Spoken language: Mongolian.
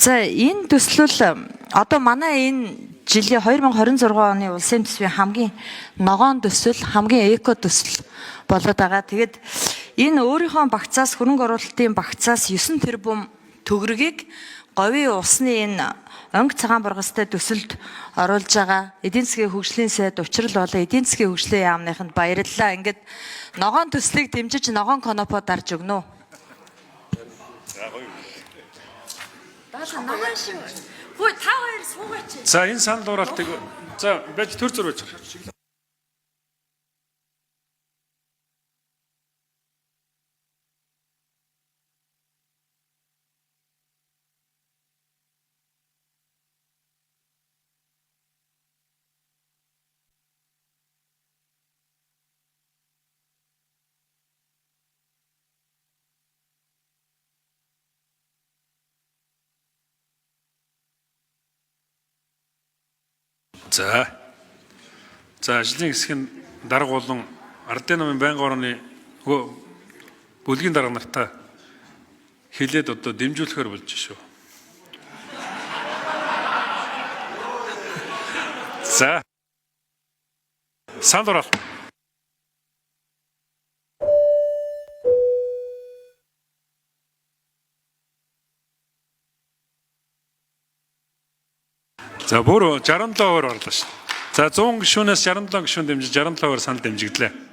За, энэ төслөл одоо манай энэ жилийн 2026 оны улсын төсвийн хамгийн ногоон төсөл, хамгийн эко төсөл болоод байгаа. Тэгээд энэ өөрийнхөө багцаас, хөрөнгө оруулалтын багцаас 9 тэрбум төгрөгийг говийн усны энэ онг цагаан бургастай төсөлд оруулж байгаа эдийн засгийн хөгжлийн сайд Учрал болон эдийн засгийн хөгжлийн яамныханд баярлалаа. Ингээд ногоон төслийг дэмжиж ногоон конопо дарж өгнө үү? Даалаа ногоон шүү. Хөөе, та хоёр суугаач. За, энэ санал хураалтыг, за, байж төр зур байж. За. За, ажлын хэсэг нь дарга болон ардын намын байнгын орны бүлгийн дарга нартаа хэлээд одоо дэмжүүлэхээр болж шүү. За. Санал хураалт. За, бүр 67% орлоо шүү. За, 100 гишүүнээс 67 гишүүн дэмжиж 67% санал дэмжигдлээ.